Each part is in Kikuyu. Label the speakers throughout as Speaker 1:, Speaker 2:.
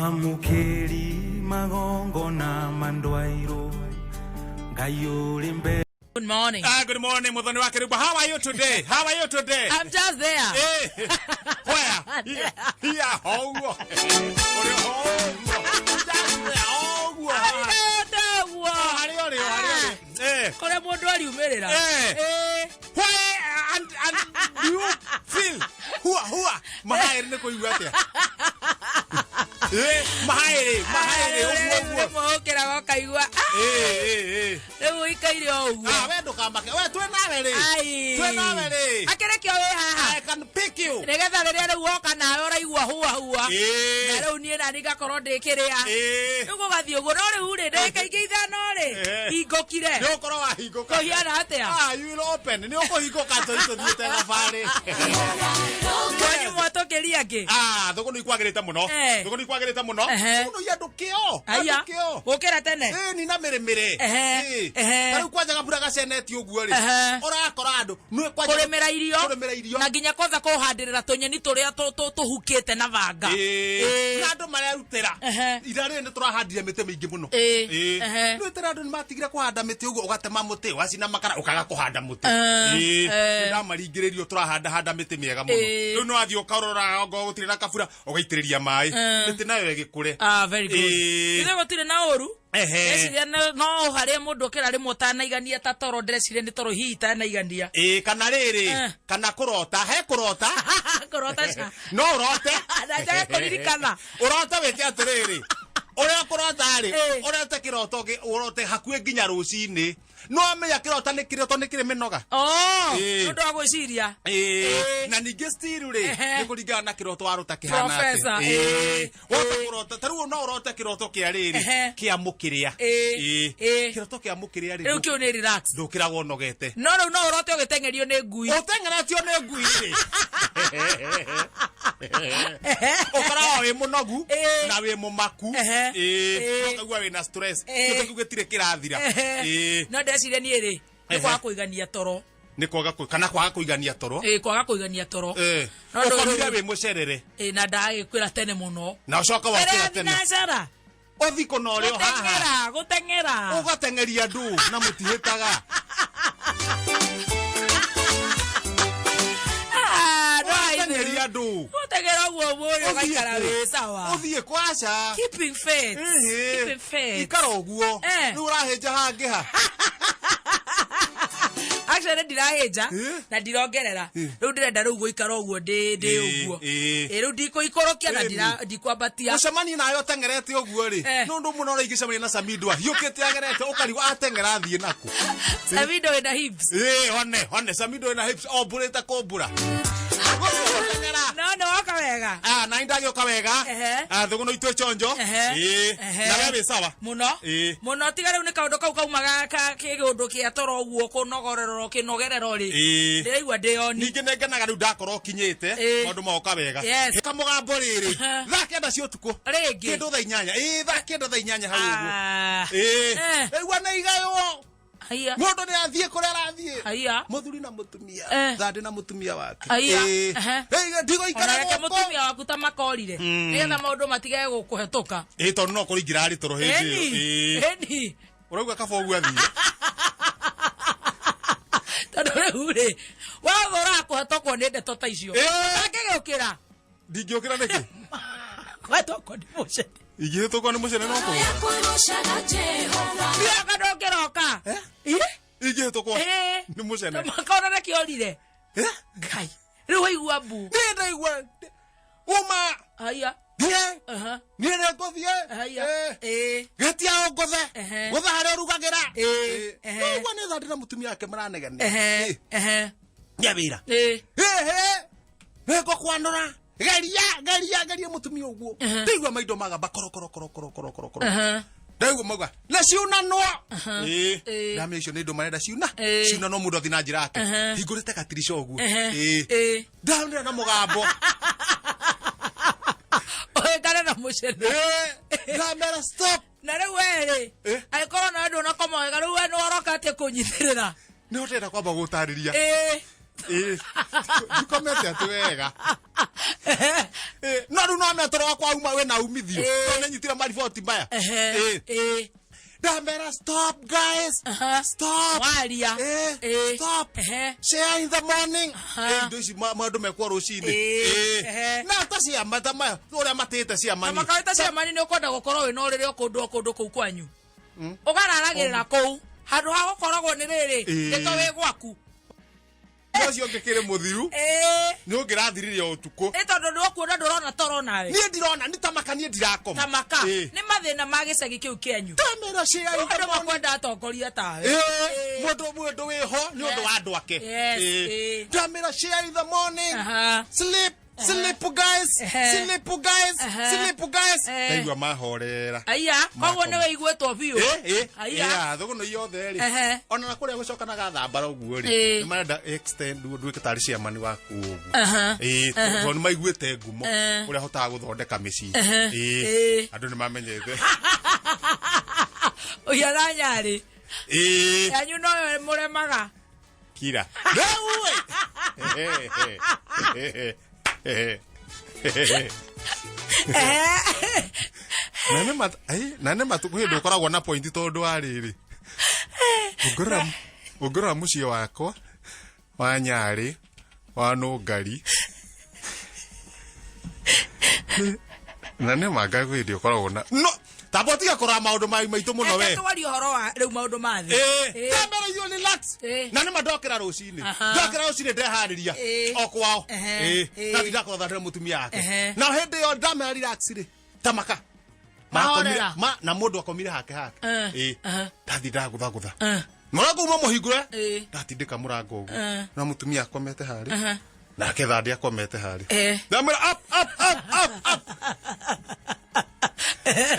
Speaker 1: Mwamũkĩri magongona mandwairwo Ngai ũrĩ mbere.
Speaker 2: Good morning.
Speaker 3: Ah, good morning, Muthoni wa Kerubo. How are you today? How are you today?
Speaker 2: I'm just there.
Speaker 3: Eh, where? Here, here, houguo. Uri houguo. Just there, houguo.
Speaker 2: Ndagwo.
Speaker 3: Harĩa ũrĩ, harĩa ũrĩ. Eh,
Speaker 2: Kũrĩa mũndũ ariumĩrĩra.
Speaker 3: Eh.
Speaker 2: Eh.
Speaker 3: why and do you feel hua hua mahaĩrĩ nĩ kũigua atĩa? Eh, mahaĩrĩ, mahaĩrĩ, ũguo ũguo.
Speaker 2: Rĩmwe ũkĩraga ũkaigua "Ah,
Speaker 3: Eh, eh, eh.
Speaker 2: rĩu ũikaire o ũguo.
Speaker 3: Ah, we ndũkamake. We twĩ nawe rĩ.
Speaker 2: Ai.
Speaker 3: Twĩ nawe rĩ.
Speaker 2: Akĩrĩ kĩo wĩ haha.
Speaker 3: I can pick you.
Speaker 2: Nĩgetha rĩrĩa rĩu woka nawe ũraigua hua hua.
Speaker 3: Eh.
Speaker 2: Na rĩu niĩ nani ngakorwo ndĩkĩrĩa.
Speaker 3: Eh.
Speaker 2: Rĩu gũgathiĩ ũguo no rĩu rĩ ndagĩka ingĩ ithano rĩ
Speaker 3: Eh.
Speaker 2: hingũkire.
Speaker 3: Nĩ ũkorwo wahingũka.
Speaker 2: Kũhiana atĩa?
Speaker 3: Ah, you will open. Nĩ ũkũhingũka tũi tũthiĩte thabarĩ.
Speaker 2: Kwanyu mwatũkĩria kĩ?
Speaker 3: Ah, thũkũ nĩ ikwagĩrĩte mũno.
Speaker 2: Eh.
Speaker 3: Thũkũ nĩ ikwagĩrĩte mũno.
Speaker 2: Ehe.
Speaker 3: Thũkũ nĩ andũ kĩo.
Speaker 2: Aya.
Speaker 3: Andũ kĩo.
Speaker 2: Gũkĩra tene.
Speaker 3: Ĩ, ni na mĩrĩmĩre.
Speaker 2: Ehe.
Speaker 3: Ĩ.
Speaker 2: Ehe.
Speaker 3: Ta rĩu kwanja gabura gacenetio ũguo rĩ.
Speaker 2: Ehe.
Speaker 3: Ũrakora andũ. Nĩ kwanja
Speaker 2: Kũrĩmĩra irio.
Speaker 3: Kũrĩmĩra irio.
Speaker 2: Na nginya kwanza kũhandĩrĩra tũnyeni tũrĩa tũhukĩte na banga.
Speaker 3: Ĩ.
Speaker 2: Ĩ.
Speaker 3: Na andũ marerutĩra.
Speaker 2: Ehe.
Speaker 3: Ira rĩrĩ nĩ tũrahandire mĩtĩ mĩingĩ mũno.
Speaker 2: Ĩ.
Speaker 3: Ĩ.
Speaker 2: Ehe.
Speaker 3: Nĩ wĩtĩra andũ nĩ matigire kũhanda mĩtĩ ũguo ũgatema mũtĩ ũgacina makara ũkaga kũhanda mũtĩ.
Speaker 2: Eh,
Speaker 3: Ĩ.
Speaker 2: eh.
Speaker 3: Nĩ ndamaringĩrĩrio tũrahanda handa mĩtĩ mĩega mũno.
Speaker 2: Ĩ.
Speaker 3: Rĩu nĩ wathiĩ ũkarora ongo gũtirĩ na kabura ũgaitĩrĩria maĩ.
Speaker 2: Eh.
Speaker 3: Mĩtĩ nayo ĩgĩkũre.
Speaker 2: Ah, very good.
Speaker 3: Ĩ.
Speaker 2: Ithuĩ gũtirĩ na ũru.
Speaker 3: Ehe.
Speaker 2: Ndĩreciria no harĩa mũndũ ũkĩra rĩmwe ũtanaigania ta toro ndĩreciria nĩ toro hihi itanaigania.
Speaker 3: Ĩ, kana rĩrĩ
Speaker 2: Eh.
Speaker 3: kana kũrota he kũrota
Speaker 2: Kũrota ca.
Speaker 3: no ũrote
Speaker 2: Na njage kũririkana.
Speaker 3: ũrote wĩke atĩrĩrĩ ũrĩa ũkũrota rĩ
Speaker 2: Ĩ.
Speaker 3: ũrote kĩroto ũrote hakuhĩ nginya rũcinĩ no amenya kĩrota nĩ kĩroto nĩ kĩrĩ mĩnoga
Speaker 2: Oh,
Speaker 3: Ĩ.
Speaker 2: nĩ ũndũ wa gwĩciria.
Speaker 3: Ĩ,
Speaker 2: Ĩ.
Speaker 3: na ningĩ still rĩ
Speaker 2: Ehe.
Speaker 3: nĩ kũringana na kĩroto warota kĩhana
Speaker 2: Professor,
Speaker 3: atĩa.
Speaker 2: ĩ.
Speaker 3: Ĩ, wahota kũrota ta rĩu no ũrote kĩroto kĩa rĩrĩ
Speaker 2: Ehe.
Speaker 3: kĩa mũkĩrĩa
Speaker 2: Ĩ.
Speaker 3: Ĩ.
Speaker 2: Ĩ.
Speaker 3: Kĩroto kĩa mũkĩrĩa rĩ
Speaker 2: Rĩu kĩu nĩ relax.
Speaker 3: ndũkĩragwo ũnogete
Speaker 2: No rĩu no ũrote ũgĩteng'erio nĩ ngui.
Speaker 3: ũteng'eretio nĩ ngui rĩ ũkoragwo wĩ mũnogu
Speaker 2: Ĩ.
Speaker 3: na wĩ mũmaku
Speaker 2: Ehe.
Speaker 3: Ĩ,
Speaker 2: Ĩ.
Speaker 3: ũkaigua wĩna stress
Speaker 2: Ĩ.
Speaker 3: kĩndũ kĩu gĩtirĩ kĩrathira
Speaker 2: Ehe.
Speaker 3: Ĩ.
Speaker 2: No ndĩreciria niĩ rĩ nĩ
Speaker 3: Ehe.
Speaker 2: kwaga kũigania toro.
Speaker 3: nĩ kwaga kana kwaga kũigania toro
Speaker 2: Ĩ, kwaga kũigania toro.
Speaker 3: Ĩ.
Speaker 2: No ndũ-
Speaker 3: ũkomire wĩ mũcerere
Speaker 2: Ĩ, na ndagĩkwĩra tene mũno.
Speaker 3: na ũcoka wokĩra tene
Speaker 2: Thinacara.
Speaker 3: ũthi kũna ũrĩ o haha
Speaker 2: Gũteng'era, gũteng'era.
Speaker 3: ũgateng'eria andũ na mũtihĩtaga
Speaker 2: Ah, no
Speaker 3: ũgateng'eria
Speaker 2: aithĩru.
Speaker 3: andũ
Speaker 2: Gũteng'era ũguo mũrĩ
Speaker 3: Ũthiĩ
Speaker 2: ũgaikara
Speaker 3: kũ?
Speaker 2: wĩ sawa.
Speaker 3: ũthiĩ kwaca
Speaker 2: Keeping fit. Keeping fit.
Speaker 3: ikara ũguo
Speaker 2: Eh.
Speaker 3: rĩu ũrahĩnja hangĩ ha
Speaker 2: Actually ndirahĩnja
Speaker 3: Eh?
Speaker 2: na ndirongerera.
Speaker 3: Eh.
Speaker 2: Rĩu ndĩrenda rĩu gũikara ũguo ndĩ ndĩ
Speaker 3: Eh,
Speaker 2: ũguo.
Speaker 3: eh.
Speaker 2: Ĩ, rĩu ndikũikũrũkia na
Speaker 3: Ĩni.
Speaker 2: ndikwambatia.
Speaker 3: Mũcemanie nawe ũteng'erete ũguo rĩ
Speaker 2: Eh.
Speaker 3: nĩ ũndũ mũno ũrĩa ingĩcemania na Samido ahiũkĩte agerete ũkarigwo ateng'era athiĩ nakũ.
Speaker 2: Samido wĩna hips.
Speaker 3: Ĩ, one one Samido ena hips ombũrĩte kũmbũra. Gũteng'era.
Speaker 2: No nĩ woka wega.
Speaker 3: Ah, na ndagĩũka wega.
Speaker 2: Ehe.
Speaker 3: Ah, thũgũnũ itwĩ chonjo.
Speaker 2: Ehe.
Speaker 3: Ĩ,
Speaker 2: Ehe.
Speaker 3: na we wĩ sawa.
Speaker 2: Mũno.
Speaker 3: Ĩ.
Speaker 2: Mũno tiga rĩu nĩ kaũndũ kau kaumaga ka kĩũndũ kĩa toro ũguo kũnogorerwo kĩnogerero rĩ.
Speaker 3: Ĩ.
Speaker 2: Ndĩraigua ndĩ oni.
Speaker 3: Ningĩ nĩ ngenaga rĩu ndakorwo kinyĩte
Speaker 2: Ĩ.
Speaker 3: maũndũ magoka wega.
Speaker 2: Yes.
Speaker 3: Kamũgambo rĩrĩ
Speaker 2: Ehe.
Speaker 3: thaa 9 cia ũtukũ.
Speaker 2: Rĩngĩ.
Speaker 3: Kĩndũ thaa 8. Ĩ, thaa 9 thaa 8 hau ũguo.
Speaker 2: Ah.
Speaker 3: Ĩ.
Speaker 2: Eh.
Speaker 3: Ndaigua nĩ igaywo.
Speaker 2: Haiya.
Speaker 3: Mũndũ nĩ athiĩ kũrĩa arathiĩ.
Speaker 2: Haiya.
Speaker 3: Mũthuri na mũtumia.
Speaker 2: Eh.
Speaker 3: Thandĩ na mũtumia wake.
Speaker 2: Haiya.
Speaker 3: Ĩ.
Speaker 2: Ehe.
Speaker 3: Ĩ, ndigoikara
Speaker 2: Ona reke
Speaker 3: gũkũ.
Speaker 2: mũtumia waku ta makorire nĩgetha maũndũ matigage gũkũhetũka.
Speaker 3: Ĩ, tondũ no korwo ingĩrarĩ toro hĩndĩ ĩyo.
Speaker 2: Ĩni.
Speaker 3: Ĩ.
Speaker 2: Ĩni.
Speaker 3: Ũrauga kaba ũguo athire.
Speaker 2: Tondũ rĩu rĩ watho ũrakũhetũkwo nĩ ndeto ta icio.
Speaker 3: Ĩ.
Speaker 2: Angĩgĩũkĩra.
Speaker 3: Ndingĩũkĩra nĩkĩ?
Speaker 2: Kũhetũkwo nĩ mũcene.
Speaker 3: Ingĩhĩtũkwo nĩ mũcene no kũhũra.
Speaker 2: Ndioka ndũngĩroka.
Speaker 3: Eh?
Speaker 2: Ĩ?
Speaker 3: Ingĩhĩtũkwo
Speaker 2: Ĩ.
Speaker 3: nĩ mũcene.
Speaker 2: Makona nakĩorire.
Speaker 3: Eh?
Speaker 2: Ngai. Rĩu waigua mbu.
Speaker 3: Niĩ ndaigua uma
Speaker 2: Haiya.
Speaker 3: thiĩ
Speaker 2: Aha.
Speaker 3: niĩ nĩ ngũthiĩ.
Speaker 2: Haiya.
Speaker 3: Ĩ.
Speaker 2: Ĩ.
Speaker 3: Getia ũngũthe.
Speaker 2: Ehe.
Speaker 3: Gũtha harĩa ũrugagĩra.
Speaker 2: Ĩ.
Speaker 3: Ĩ.
Speaker 2: Ehe.
Speaker 3: Ndaigua nĩ thandĩ na mũtumia wake maranegenia.
Speaker 2: Ehe.
Speaker 3: Ĩ.
Speaker 2: Ehe.
Speaker 3: Nĩa wĩra.
Speaker 2: Ĩ.
Speaker 3: Ĩhĩ. Nĩngũkwanũra. Geria geria geria mũtumia ũguo.
Speaker 2: Ehe.
Speaker 3: Ndaigua maindo magamba koro koro koro koro koro koro koro.
Speaker 2: Aha.
Speaker 3: Ndaigua mauga na ciunanwo. Ĩ.
Speaker 2: Ĩ.
Speaker 3: Ndamenya icio nĩ indo marenda ciuna.
Speaker 2: Ĩ.
Speaker 3: Ciunanwo mũndũ athiĩ na njĩra yake.
Speaker 2: Ehe.
Speaker 3: Hingũrĩte gatirica ũguo.
Speaker 2: Ehe.
Speaker 3: Ĩ.
Speaker 2: Ĩ.
Speaker 3: Ndaonera na mũgambo.
Speaker 2: Ũhĩngane na mũcene.
Speaker 3: Ĩ. Ndamera stop.
Speaker 2: Na rĩu we rĩ
Speaker 3: Eh.
Speaker 2: angĩkorwo nawe ndũnakoma wega rĩu we nĩwaroka atĩa kũnyitĩrĩra.
Speaker 3: Nĩho ndĩrenda kwamba gũtarĩria.
Speaker 2: Ĩ.
Speaker 3: Ĩ. Ndikomete atĩ wega. No rĩu no metoro wakwa uma wĩna umithio.
Speaker 2: Ĩĩ.
Speaker 3: Tondũ nĩnyitire mariboti maya.
Speaker 2: Ehe.
Speaker 3: Ĩĩ.
Speaker 2: Ĩĩ.
Speaker 3: Ndamera stop guys.
Speaker 2: Aha.
Speaker 3: Stop.
Speaker 2: Waria.
Speaker 3: Ĩĩ.
Speaker 2: Ĩĩ.
Speaker 3: Stop.
Speaker 2: Ehe.
Speaker 3: Share in the morning.
Speaker 2: Aha.
Speaker 3: Ĩĩ, indo ici maũndũ mekwo rũcinĩ.
Speaker 2: Ĩĩ.
Speaker 3: Ĩĩ.
Speaker 2: Ehe.
Speaker 3: Na ta ciama ta maya ũrĩa matĩte ciama
Speaker 2: Na
Speaker 3: ni.
Speaker 2: makawĩta ciamani nĩ ũkwenda gũkorwo wĩna ũrĩrĩ o kũndũ o kũndũ kũu kwanyu ũgararagĩrĩra kũu handũ ha gũkoragwo nĩ rĩrĩ
Speaker 3: Ĩĩ.
Speaker 2: nĩ to wĩ gwaku.
Speaker 3: Ũcio ũngĩ kĩrĩ mũthiru.
Speaker 2: Ĩĩ.
Speaker 3: Nĩ ũngĩrathiririe o ũtukũ.
Speaker 2: Nĩ tondũ nĩ ũkuona ndũrona toro nawe.
Speaker 3: Niĩ ndirona nĩ tamaka niĩ ndirakoma.
Speaker 2: Tamaka.
Speaker 3: Ĩĩ.
Speaker 2: Nĩ mathĩna ma gĩcagi kĩu kĩanyu.
Speaker 3: Ndamera share in the
Speaker 2: Andũ
Speaker 3: morning.
Speaker 2: makwenda atongoria tawe.
Speaker 3: Ĩĩ, mũndũ wĩho nĩ ũndũ wa andũ ake.
Speaker 2: Yes,
Speaker 3: Ĩĩ.
Speaker 2: ĩĩ.
Speaker 3: Ndamera share in the morning.
Speaker 2: Aha.
Speaker 3: Sleep, sleep guys,
Speaker 2: Ehe.
Speaker 3: sleep guys,
Speaker 2: Ehe.
Speaker 3: sleep guys.
Speaker 2: Eh.
Speaker 3: Ndaigua mahorera.
Speaker 2: Aya, koguo nĩ wĩiguĩtwo biũ.
Speaker 3: Ĩĩ,
Speaker 2: Aya.
Speaker 3: ĩĩ, thũgũnũ yothe rĩ.
Speaker 2: Ehe.
Speaker 3: Ona na kũrĩa gũcokanaga thambara ũguo rĩ.
Speaker 2: Ĩĩ.
Speaker 3: Nĩ marenda extend nduĩke tarĩ ciamani waku ũguo.
Speaker 2: Aha.
Speaker 3: Ĩĩ, tondũ nĩ maiguĩte ngumo
Speaker 2: Eh.
Speaker 3: ũrĩa hotaga gũthondeka mĩciĩ.
Speaker 2: Ehe.
Speaker 3: Ĩĩ,
Speaker 2: Ĩĩ.
Speaker 3: andũ nĩ mamenyete.
Speaker 2: Ũhiana nyarĩ.
Speaker 3: Ĩĩ.
Speaker 2: Yanyu noyo mũremaga.
Speaker 3: Kira. Rĩu ĩ.
Speaker 2: Ehe.
Speaker 3: Na nĩ mat- ai, na nĩ matukũ hĩndĩ ũkoragwo na pointi tondũ wa rĩrĩ ũngĩrora ũngĩrora mũciĩ wakwa wa nyarĩ wa nũngari na nĩ manga kwĩ hĩndĩ ũkoragwo na no tamba ũtige kũrora maũndũ maitũ mũno we.
Speaker 2: Reke twarie ũhoro wa rĩu maũndũ ma thĩ.
Speaker 3: Ĩĩ,
Speaker 2: Ĩĩ.
Speaker 3: ndambere ithuĩ relax.
Speaker 2: Ĩĩ.
Speaker 3: Na nĩma ndokĩra rũcinĩ.
Speaker 2: Aha.
Speaker 3: Ndokĩra rũcinĩ ndeharĩria
Speaker 2: Ĩĩ.
Speaker 3: o kwao.
Speaker 2: Ehe.
Speaker 3: Ĩĩ.
Speaker 2: Ĩĩ.
Speaker 3: Ndathi ndakora ndĩra mũtumia wake.
Speaker 2: Ehe.
Speaker 3: Na hĩndĩ ĩyo ndamera relax rĩ tamaka.
Speaker 2: Mahorera.
Speaker 3: Na mũndũ akomire hake hake.
Speaker 2: Eh.
Speaker 3: Ĩĩ.
Speaker 2: Aha.
Speaker 3: Ndathi ndagũthagũtha.
Speaker 2: Eh.
Speaker 3: Mũrango uma mũhingũre.
Speaker 2: Ĩĩ.
Speaker 3: Ndatindĩka mũrango ũguo.
Speaker 2: Eh.
Speaker 3: Na mũtumia akomete harĩ.
Speaker 2: Aha.
Speaker 3: Nake thandĩ akomete harĩ.
Speaker 2: Eh.
Speaker 3: Ndamwĩra up up up up up.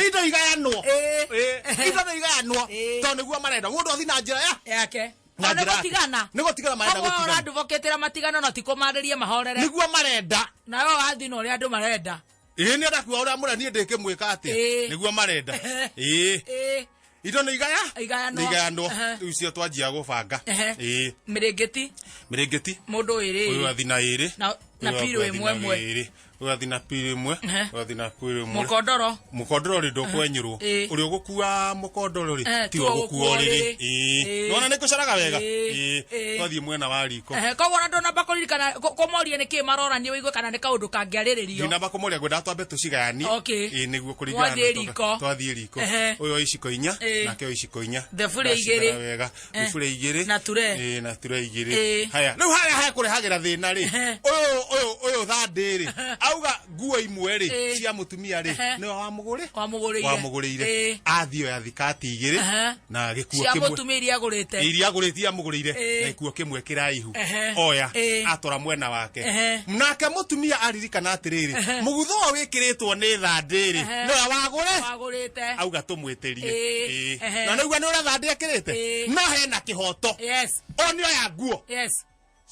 Speaker 3: Indo igayanwo.
Speaker 2: Ĩĩ.
Speaker 3: Ĩĩ. Indo nĩ igayanwo.
Speaker 2: Ĩĩ.
Speaker 3: Tondũ nĩguo marenda. Mũndũ athi na njĩra ya
Speaker 2: Yake.
Speaker 3: Na
Speaker 2: O nĩ
Speaker 3: njĩra yake.
Speaker 2: gũtigana.
Speaker 3: Nĩ gũtigana marenda
Speaker 2: Koguo
Speaker 3: gũtigana.
Speaker 2: ũranduvokĩtĩra matigano na ti kũmarĩria mahorere.
Speaker 3: Nĩguo marenda.
Speaker 2: Nawe wathi na ũrĩa andũ marenda.
Speaker 3: Ĩĩ nĩ ndakuga ũrĩa mũrĩa niĩ ndĩkĩmwĩka atĩa.
Speaker 2: Ĩĩ.
Speaker 3: Nĩguo marenda. Ĩĩ.
Speaker 2: Ĩĩ.
Speaker 3: Indo nĩ igaya?
Speaker 2: Igayanwo.
Speaker 3: Nĩ igayanwo.
Speaker 2: Ehe.
Speaker 3: Rĩu icio twanjia gũbanga.
Speaker 2: Ehe.
Speaker 3: Ĩĩ.
Speaker 2: Mĩrĩngĩti
Speaker 3: Mĩrĩngĩti.
Speaker 2: mũndũ
Speaker 3: Ũyũ
Speaker 2: ĩrĩ.
Speaker 3: athi na ĩrĩ.
Speaker 2: Na
Speaker 3: Ũyũ
Speaker 2: piru
Speaker 3: athi na
Speaker 2: ĩmwe ĩmwe.
Speaker 3: ĩrĩ. Ũyũ athi na piru ĩmwe.
Speaker 2: Ehe.
Speaker 3: Ũyũ athi na piru ĩmwe.
Speaker 2: Mũkondoro.
Speaker 3: Mũkondoro rĩ ndũkwenyũrwo.
Speaker 2: Ĩĩ.
Speaker 3: Ũrĩa ũgũkua mũkondoro rĩ
Speaker 2: Eh,
Speaker 3: tiwe
Speaker 2: tiwe
Speaker 3: ũgũkua
Speaker 2: ũgũkua
Speaker 3: ũrĩrĩ.
Speaker 2: ũrĩrĩ.
Speaker 3: Ĩĩ.
Speaker 2: Ĩĩ.
Speaker 3: Nĩwona nĩ kũcaraga wega?
Speaker 2: Ĩĩ.
Speaker 3: Ĩĩ.
Speaker 2: Ĩĩ.
Speaker 3: Twathiĩ mwena wa riko.
Speaker 2: Ehe, koguo ona ndũnamba kũririkana kũmoria nĩkĩ marorania ũigue kana nĩ kaũndũ kangĩarĩrĩrio.
Speaker 3: Ndinamba kũmoria ngwendaga twambe tũcigayanie.
Speaker 2: Okay.
Speaker 3: Ĩĩ nĩguo kũringana
Speaker 2: Mwathiĩ
Speaker 3: na
Speaker 2: riko.
Speaker 3: Twathiĩ riko.
Speaker 2: Ehe.
Speaker 3: Ũyũ wa iciko inya
Speaker 2: Ĩĩ.
Speaker 3: nake wa iciko inya.
Speaker 2: Thaburia
Speaker 3: Ndacigara
Speaker 2: igĩrĩ.
Speaker 3: wega.
Speaker 2: Eh.
Speaker 3: Thaburia igĩrĩ.
Speaker 2: Na ture.
Speaker 3: Ĩĩ na ture igĩrĩ.
Speaker 2: Ĩĩ.
Speaker 3: Haya. Rĩu harĩa hekũrehagĩra thĩna rĩ.
Speaker 2: Ehe.
Speaker 3: Ũyũ ũyũ ũyũ thandĩ rĩ. Auga nguo imwe rĩ
Speaker 2: Ĩĩ.
Speaker 3: cia mũtumia rĩ
Speaker 2: Ehe.
Speaker 3: nĩwe wamũgũrĩ.
Speaker 2: Wamũgũrĩire.
Speaker 3: Wamũgũrĩire.
Speaker 2: Ĩĩ.
Speaker 3: Athiĩ oya thikati igĩrĩ
Speaker 2: Ehe.
Speaker 3: na gĩkuo
Speaker 2: Cia
Speaker 3: kĩmwe.
Speaker 2: mũtumia iria agũrĩte.
Speaker 3: Iria agũrĩte amũgũrĩire
Speaker 2: Ĩĩ.
Speaker 3: na gĩkuo kĩmwe kĩraihu.
Speaker 2: Ehe.
Speaker 3: Oya
Speaker 2: Ĩĩ.
Speaker 3: atwara mwena wake.
Speaker 2: Ehe.
Speaker 3: Nake mũtumia aririkana atĩrĩrĩ
Speaker 2: Ehe.
Speaker 3: mũgutho ũyũ wĩkĩrĩtwo nĩ thandĩ rĩ
Speaker 2: Ehe.
Speaker 3: nĩwe wagũre
Speaker 2: Wagũrĩte.
Speaker 3: auga tũmwĩtĩrie.
Speaker 2: Ĩĩ.
Speaker 3: Ĩĩ.
Speaker 2: Ehe.
Speaker 3: Na nĩguo nĩ ũrĩa thandĩ ekĩrĩte
Speaker 2: Ĩĩ.
Speaker 3: no hena kĩhoto.
Speaker 2: Yes.
Speaker 3: O nĩ oya nguo
Speaker 2: Yes.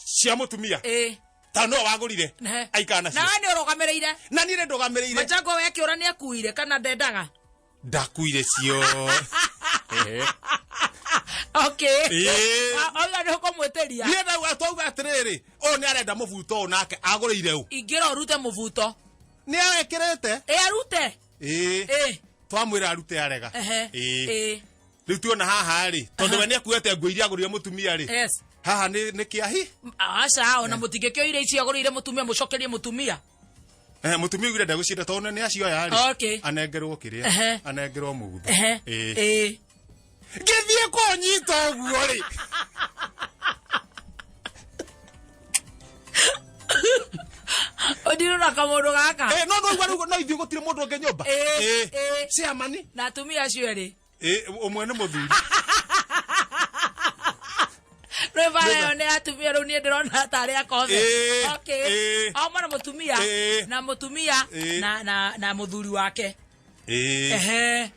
Speaker 3: cia mũtumia
Speaker 2: Ĩĩ.
Speaker 3: ta nĩwe wagũrire
Speaker 2: Ehe.
Speaker 3: aikara nacio.
Speaker 2: Nawe nĩ ũrũgamĩrĩire.
Speaker 3: Na niĩ nĩ ndũgamĩrĩire.
Speaker 2: Machago we akĩũra nĩ akuire kana ndendaga.
Speaker 3: Ndakuire cio. Ehe.
Speaker 2: Okay.
Speaker 3: Ĩĩ.
Speaker 2: Auga nĩ ũkũmwĩtĩria.
Speaker 3: Niĩ ndauga twauga atĩrĩrĩ ũyũ nĩ arenda mũbuto ũyũ nake agũrĩire ũ.
Speaker 2: Ingĩra ũrute mũbuto.
Speaker 3: Nĩ awekĩrĩte.
Speaker 2: Ĩ arute.
Speaker 3: Ĩĩ.
Speaker 2: Ĩ.
Speaker 3: Twamwĩra arute arega.
Speaker 2: Ehe.
Speaker 3: Ĩĩ.
Speaker 2: Ĩ.
Speaker 3: Rĩu tuona haha rĩ tondũ we nĩ akuĩte nguo iria agũrĩire mũtumia rĩ.
Speaker 2: Yes.
Speaker 3: Haha nĩ nĩ kĩahi.
Speaker 2: Aca ona mũtingĩkĩoire icio agũrĩire mũtumia mũcokerie mũtumia.
Speaker 3: Eh, mũtumia augire ndegũcienda tondũ nĩ acioya rĩ.
Speaker 2: Okay.
Speaker 3: Anengerwo kĩrĩa.
Speaker 2: Ehe.
Speaker 3: Anengerwo mũgutho.
Speaker 2: Ehe.
Speaker 3: Ĩĩ.
Speaker 2: Ĩ.
Speaker 3: Ngĩthiĩ kũnyita ũguo rĩ.
Speaker 2: Ũndirũ na kamũndũ gaka.
Speaker 3: Eh, no no rĩu no ithuĩ gũtirĩ mũndũ ũngĩ nyũmba.
Speaker 2: Ĩĩ, ĩĩ.
Speaker 3: Ciamani.
Speaker 2: Na atumia acio erĩ.
Speaker 3: Ĩĩ, ũmwe nĩ mũthuri.
Speaker 2: Rĩu bara ĩyo nĩ atumia rĩu niĩ ndĩrona tarĩ akothe.
Speaker 3: Ĩĩ,
Speaker 2: Okay.
Speaker 3: ĩĩ.
Speaker 2: Auma na mũtumia
Speaker 3: Ĩĩ.
Speaker 2: na mũtumia
Speaker 3: Ĩĩ.
Speaker 2: na mũthuri wake.
Speaker 3: Ĩĩ.
Speaker 2: Ehe.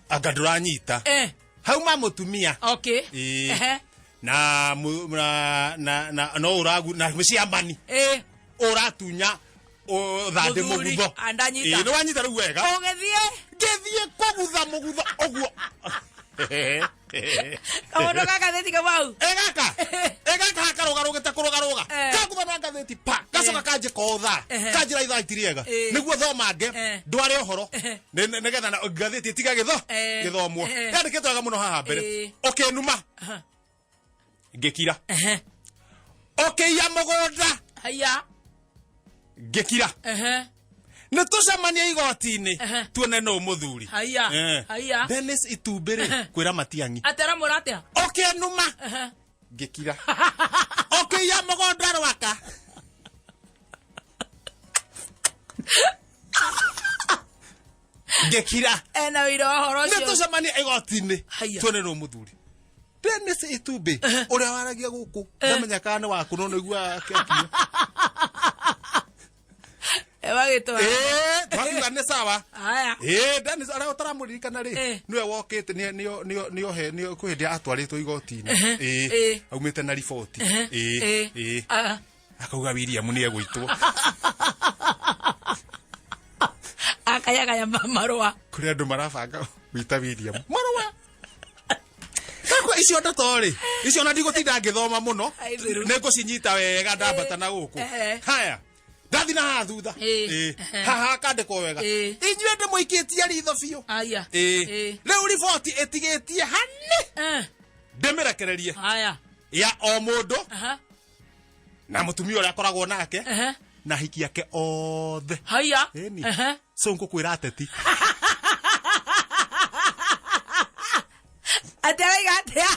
Speaker 3: Anga ndũranyita.
Speaker 2: Eh.
Speaker 3: Hauma mũtumia.
Speaker 2: Okay.
Speaker 3: Ĩĩ.
Speaker 2: Ehe.
Speaker 3: Na mu- na na na no ũragu na ciamani.
Speaker 2: Ĩĩ.
Speaker 3: Ũratunya thandĩ
Speaker 2: Mũthuri,
Speaker 3: mũgutho.
Speaker 2: ah, ndanyita.
Speaker 3: Ĩĩ, nĩ wanyita rĩu wega.
Speaker 2: Ũgĩthiĩ.
Speaker 3: Ngĩthiĩ kũgutha mũgutho ũguo.
Speaker 2: Kaũndũ ga ngathĩti kamau.
Speaker 3: Egaka egaka karũgarũgĩte kũrũgarũga.
Speaker 2: Eh.
Speaker 3: Kagũtha na ngathĩti pa gacoka kanjĩka o thaa.
Speaker 2: Ehe.
Speaker 3: Kanjĩra ithaa itiri rĩega.
Speaker 2: Eh.
Speaker 3: Nĩguo thomange
Speaker 2: Eh.
Speaker 3: ndware ũhoro.
Speaker 2: Ehe.
Speaker 3: Nĩgetha na ngathĩti ĩtiga gĩtho
Speaker 2: Eh.
Speaker 3: gĩthomwo.
Speaker 2: Eh.
Speaker 3: Yandĩkĩtwo wega mũno haha mbere.
Speaker 2: Eh.
Speaker 3: Ũkĩnuma.
Speaker 2: Aha.
Speaker 3: Ngĩkira.
Speaker 2: Ehe.
Speaker 3: Ũkĩiya mũgũnda.
Speaker 2: Haya.
Speaker 3: Ngĩkira.
Speaker 2: Ehe.
Speaker 3: Nĩ tũcemanie igoti-inĩ.
Speaker 2: Ehe.
Speaker 3: Tuone nũ mũthuri.
Speaker 2: Haya.
Speaker 3: Eh.
Speaker 2: Haya.
Speaker 3: Dennis Itumbĩ rĩ kwĩra Matiang'i.
Speaker 2: Atera mũra atĩa?
Speaker 3: Ũkĩnuma.
Speaker 2: Ehe.
Speaker 3: Ngĩkira. Ũkĩiya mũgũnda rwaka. Ngĩkira.
Speaker 2: Ena wĩira wa ũhoro
Speaker 3: Nĩ
Speaker 2: ũcio.
Speaker 3: tũcemanie igoti-inĩ.
Speaker 2: Haya.
Speaker 3: Tuone nũ mũthuri. Dennis Itumbĩ ũrĩa waragia gũkũ ndamenya kana nĩ waku no nĩguo akĩakinya.
Speaker 2: Ewagĩtwara.
Speaker 3: Ĩĩ, twakiuga nĩ sawa.
Speaker 2: Haya.
Speaker 3: Ĩĩ, Dennis arĩa ũtaramũririkana rĩ
Speaker 2: Eh.
Speaker 3: nĩwe wokĩte nĩohe kwĩ hĩndĩ atwarĩtwo igoti-inĩ.
Speaker 2: Ĩĩ.
Speaker 3: Ĩĩ, aumĩte na riboti. Ĩĩ,
Speaker 2: Ĩĩ.
Speaker 3: ĩĩ.
Speaker 2: Ah.
Speaker 3: Akauga William nĩ egũitwo.
Speaker 2: Akayagaya marũa.
Speaker 3: Kũrĩ andũ marabanga gwĩta William. Marũa. Kakwa icio ndeto rĩ, icio ona ndigũtinda ngĩthoma mũno.
Speaker 2: Ai, theru.
Speaker 3: Nĩ ngũcinyita wega ndambata na gũkũ.
Speaker 2: Ehe.
Speaker 3: Haya. Ndathi na haha thutha.
Speaker 2: Ĩĩ.
Speaker 3: Ĩĩ.
Speaker 2: Ehe.
Speaker 3: Haha hakandĩkwo wega.
Speaker 2: Ĩĩ.
Speaker 3: Inyuĩ ndĩmũikĩtie ritho biũ.
Speaker 2: Haya.
Speaker 3: Ĩĩ.
Speaker 2: Ĩĩ.
Speaker 3: Rĩu riboti ĩtigĩtie hane.
Speaker 2: Eh.
Speaker 3: Ndĩmĩrekererie
Speaker 2: Haya.
Speaker 3: ya o mũndũ
Speaker 2: Aha.
Speaker 3: na mũtumia ũrĩa akoragwo nake
Speaker 2: Ehe.
Speaker 3: na hiki yake othe.
Speaker 2: Haya.
Speaker 3: Ĩni.
Speaker 2: Ehe.
Speaker 3: So ngũkwĩra ateti.
Speaker 2: Atĩ araiga atĩa?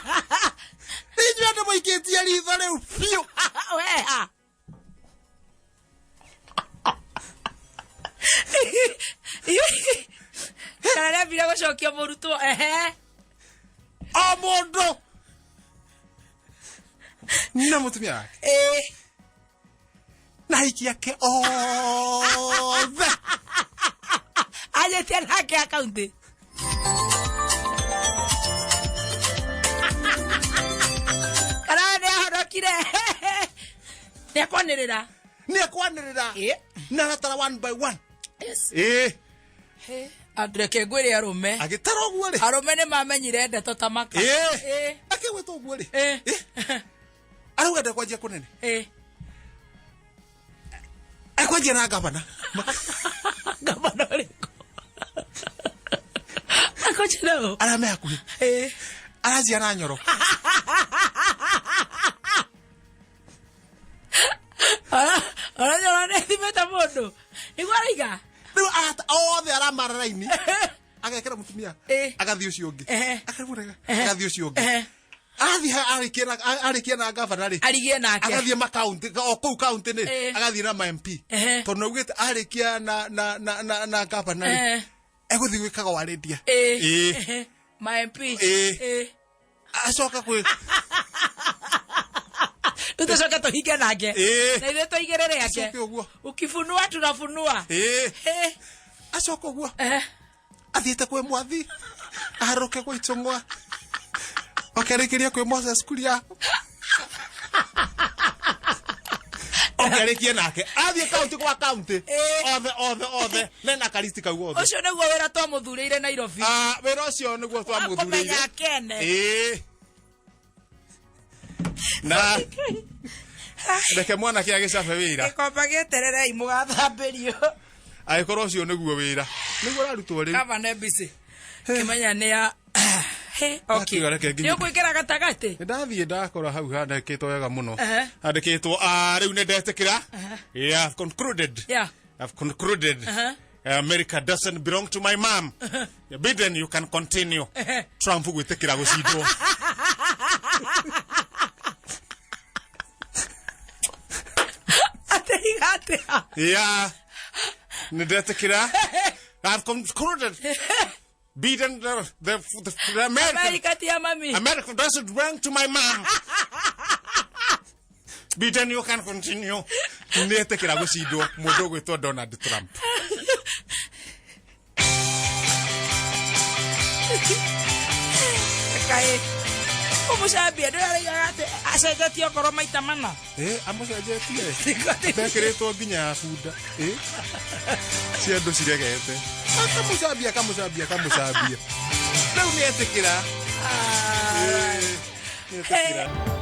Speaker 3: Inyuĩ ndĩmũikĩtie ritho rĩu biũ.
Speaker 2: Weha. Kana nĩambire gũcokia mũrutwo. Ehe.
Speaker 3: O mũndũ na mũtumia wake
Speaker 2: Ĩĩ.
Speaker 3: na hiki yake othe.
Speaker 2: Anjĩtie nake akaunti. Kana nĩ ahonokire. Nĩ ekwanĩrĩra.
Speaker 3: Nĩ ekwanĩrĩra
Speaker 2: Ĩĩ.
Speaker 3: na aratara one by one.
Speaker 2: Yes.
Speaker 3: Ĩĩ.
Speaker 2: Andũ reke ngwĩre arũme.
Speaker 3: Agĩtara ũguo rĩ.
Speaker 2: Arũme nĩ mamenyire ndeto ta maka.
Speaker 3: Ĩĩ.
Speaker 2: Ĩĩ.
Speaker 3: Akĩgwĩta ũguo rĩ.
Speaker 2: Ĩĩ.
Speaker 3: Ĩĩ. Arauga ndekwanjia kũnene.
Speaker 2: Ĩĩ.
Speaker 3: Ekwanjia na gavana.
Speaker 2: Gavana ũrĩkũ? Akonjia na ũ?
Speaker 3: Arĩa me hakuhĩ.
Speaker 2: Ĩĩ.
Speaker 3: Aranjia na Nyoro.
Speaker 2: Ona Nyoro nĩ ethimĩte mũndũ. Nĩguo araiga?
Speaker 3: Rĩu othe aramara raini. Agekĩra mũtumia.
Speaker 2: Ĩĩ.
Speaker 3: Agathiĩ ũcio ũngĩ.
Speaker 2: Ehe.
Speaker 3: Akamũrega.
Speaker 2: Ehe.
Speaker 3: Agathiĩ ũcio ũngĩ.
Speaker 2: Ehe.
Speaker 3: Arathiĩ arĩkia na gavana rĩ.
Speaker 2: Arigie nake.
Speaker 3: Agathiĩ makaunti o kũu kaunti nĩ
Speaker 2: Ĩĩ.
Speaker 3: agathiĩ na ma MP.
Speaker 2: Ehe.
Speaker 3: Tondũ nĩaugĩte arĩkia na gavana rĩ.
Speaker 2: Ehe.
Speaker 3: Egũthiĩ gwĩkaga warĩndia.
Speaker 2: Ĩĩ.
Speaker 3: Ĩĩ.
Speaker 2: Ehe. Ma MP.
Speaker 3: Ĩĩ.
Speaker 2: Ĩĩ.
Speaker 3: Acoka kwĩ
Speaker 2: Rĩu tũcoke tũhinge nake.
Speaker 3: Ĩĩ.
Speaker 2: Na ithuĩ tũigĩrĩre ake.
Speaker 3: Acoke ũguo.
Speaker 2: Ukifunua tunafunua.
Speaker 3: Ĩĩ.
Speaker 2: Ĩĩ.
Speaker 3: Acoka ũguo.
Speaker 2: Ehe.
Speaker 3: Athiĩte kwĩ Mwathi. Aharũke gwĩ Ichung'wa. Okerĩkĩrie kwĩ Moses Kuria. Okerĩkie nake. Athiĩ kaunti kwa kaunti.
Speaker 2: Ĩĩ.
Speaker 3: Othe othe othe. Mena karisti kau othe.
Speaker 2: Ũcio nĩguo wĩra twamũthurĩire Nairobi.
Speaker 3: Ah, wĩra ũcio nĩguo twamũthurĩire.
Speaker 2: Kũmenya akene.
Speaker 3: Ĩĩ. Na reke mwanake agĩcabe wĩra.
Speaker 2: Gĩkombe gĩetererei mũgathambĩrio.
Speaker 3: Angĩkorwo ũcio nĩguo wĩra. Nĩguo ũrarutwo rĩu.
Speaker 2: Kaba nĩ busy. Kĩmenya nĩ ya He, okay.
Speaker 3: Ndakiuga reke nginye.
Speaker 2: Nĩ ũkũingĩra gatagatĩ?
Speaker 3: Nĩ ndathiĩ ndakora hau handĩkĩtwo wega mũno.
Speaker 2: Ehe.
Speaker 3: Handĩkĩtwo ah, rĩu nĩ ndetĩkĩra. Yeah, I've concluded.
Speaker 2: Yeah.
Speaker 3: I've concluded.
Speaker 2: Uh-huh.
Speaker 3: America doesn't belong to my mom. Biden, you can continue.
Speaker 2: Ehe.
Speaker 3: Trump gwĩtĩkĩra gũcindwo.
Speaker 2: Atĩiga atĩa?
Speaker 3: Yeah. Nĩ ndetĩkĩra. I've concluded. Biden, the American,
Speaker 2: America ti ya mami.
Speaker 3: America doesn't belong to my mom. Biden, you can continue. Nĩ etĩkĩra gũcindwo mũndũ ũgwĩtwo Donald Trump.
Speaker 2: Kaĩ. Ũmũcambia ndũraraigaga atĩ acenjetie okorwo maita mana.
Speaker 3: Eh, amũcenjetie. Ndekĩrĩtwo nginya ya bunda. Eh. Cia andũ ciregete. Akamũcambia, akamũcambia, akamũcambia. Rĩu nĩ etĩkĩra.
Speaker 2: Ah.
Speaker 3: Ĩĩ, nĩ tũkira.